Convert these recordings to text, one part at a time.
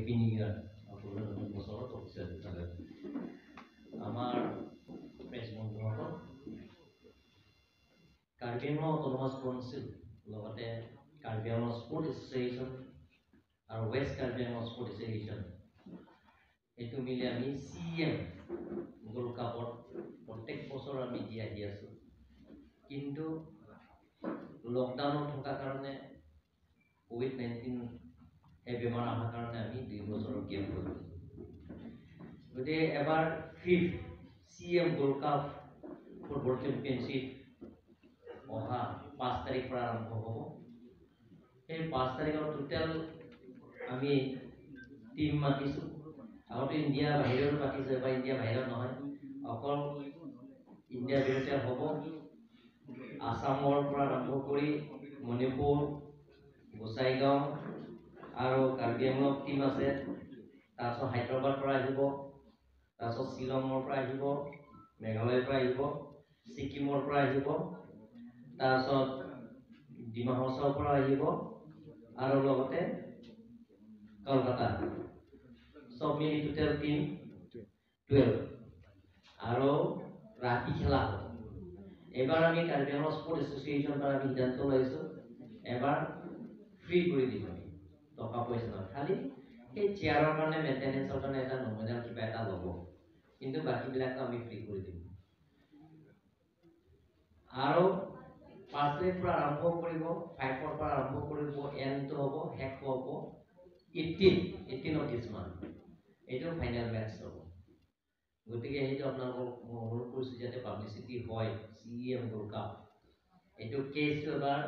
Happy new ইয়াৰ। সকলোৰে নতুন বছৰত অফিচিয়েল আমাৰ প্ৰেছ বন্ধুসকল, কাৰ্বি আংলং অট'নমাছ কাউন্সিল, লগতে কাৰ্বি আংলং স্পৰ্ট এছ'চিয়েশ্যন আৰু west Karbi Anglong sport association, এইটো মিলি আমি চি এম গোল্ড কাপত প্ৰত্যেক বছৰ আমি দি আহি আছোঁ। কিন্তু লকডাউনত থকাৰ কাৰণে, ক'ভিড-19 সেই বেমাৰ অহাৰ কাৰণে আমি 2 বছৰৰ গেপ হৈ গ'ল। গতিকে এবাৰ fifth CM gold cup football championship অহা 5 তাৰিখৰ পৰা আৰম্ভ হ'ব। সেই 5 তাৰিখৰ টোটেল আমি টীম মাতিছোঁ। আগতে ইণ্ডিয়া বাহিৰৰো মাতিছোঁ, এবাৰ ইণ্ডিয়া বাহিৰত নহয়, অকল ইণ্ডিয়াৰ ভিতৰতে হ'ব। আছামৰ পৰা আৰম্ভ কৰি মণিপুৰ, গোসাইগাঁও আৰু কাৰ্বি আংলং টীম আছে। তাৰপিছত হায়দৰাবাদ পৰা আহিব, তাৰপিছত শ্বিলঙৰ পৰা আহিব, মেঘালয়ৰ পৰা আহিব, ছিকিমৰ পৰা আহিব, তাৰপিছত ডিমা হাছাওৰ পৰা আহিব আৰু লগতে কলকাতা, চব মিলি টোটেল টীম 12 আৰু ৰাতি খেলা হ'ব। এইবাৰ আমি কাৰ্বি আংলং স্পৰ্ট এছ'চিয়েশ্যনৰ পৰা আমি সিদ্ধান্ত লৈছোঁ, এবাৰ ফ্ৰী কৰি দিম আমি, টকা পইচা নহয়, খালি সেই চেয়াৰৰ কাৰণে, মেইনটেনেঞ্চৰ কাৰণে এটা নমিনেল কিবা এটা ল'ব, কিন্তু বাকীবিলাকো আমি ফ্ৰী কৰি দিম। আৰু 5 তাৰিখৰ পৰা আৰম্ভ কৰিব, ফাইভৰ পৰা আৰম্ভ কৰিব, এণ্ডটো হ'ব, শেষ হ'ব 18 অফ this month, এইটো ফাইনেল মেটচ হ'ব। গতিকে সেইটো আপোনালোকক মই অনুৰোধ কৰিছোঁ যাতে পাব্লিচিটি হয় চি এম গোল্ড কাপ। এইটো কেছটো এবাৰ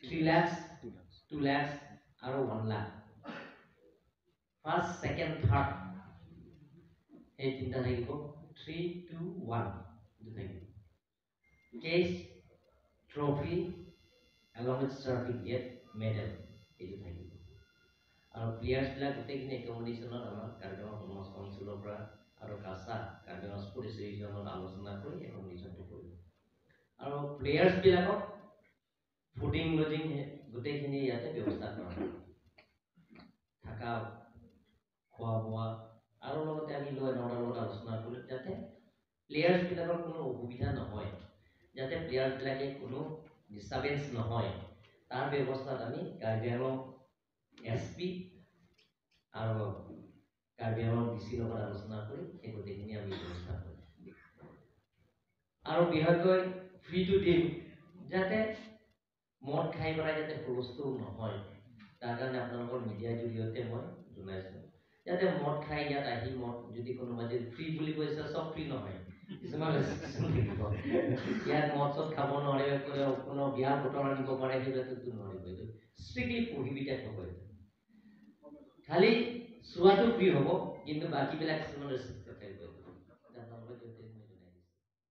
3 লাখ, 2 লাখ আৰু 1 লাখ, ফাৰ্ষ্ট, ছেকেণ্ড, থাৰ্ড এই তিনিটা থাকিব, 3, 2, 1 এইটো থাকিব। Cash, trophy along with certificate, medal এইটো থাকিব। আৰু প্লেয়াৰ্ছবিলাক গোটেইখিনি একমডেশ্যনত আমাৰ কাৰ্বি আংলং অট'নমাছ কাউন্সিলৰ পৰা আৰু কাছা কাৰ্বি আংলং স্পৰ্ট এছ'চিয়েশ্যনত আলোচনা কৰি একমডেশ্যনটো কৰিব। আৰু প্লেয়াৰ্ছবিলাকক ফুডিং, লজিং গোটেইখিনি ইয়াতে ব্যৱস্থা কৰা হ'ব, থকা, খোৱা বোৱা, আৰু লগতে আমি ল এণ্ড অৰ্ডাৰ লগত আলোচনা কৰিম যাতে প্লেয়াৰ্ছবিলাকৰ কোনো অসুবিধা নহয়, যাতে প্লেয়াৰ্ছবিলাকে কোনো ডিষ্টাৰ্বেঞ্চ নহয়, তাৰ ব্যৱস্থাত আমি কাৰ্বি আংলং এছ পি আৰু কাৰ্বি আংলং ডি চিৰ লগত আলোচনা কৰি সেই গোটেইখিনি আমি ব্যৱস্থা কৰিম। আৰু বিশেষকৈ ফ্ৰীটো দিম যাতে মদ খাই পেলাই যাতে হুলস্থুল নহয়, তাৰ কাৰণে আপোনালোকৰ মিডিয়াৰ জৰিয়তে মই জনাইছোঁ, যাতে মদ খাই ইয়াত আহি মদ যদি কোনোবা যদি ফ্ৰী বুলি কৈছে, চব ফ্ৰী নহয়, কিছুমান ৰেষ্ট্ৰিকশ্যন থাকিব। ইয়াত মদ চদ খাব নোৱাৰে, কোনো বিয়াৰ বটল আনিব পাৰে, সেইবিলাকতো নোৱাৰিব, এইটো ষ্ট্ৰিক্টলি প্ৰহিবিটেড হ'ব। এইটো খালি চোৱাটো ফ্ৰী হ'ব, কিন্তু বাকীবিলাক কিছুমান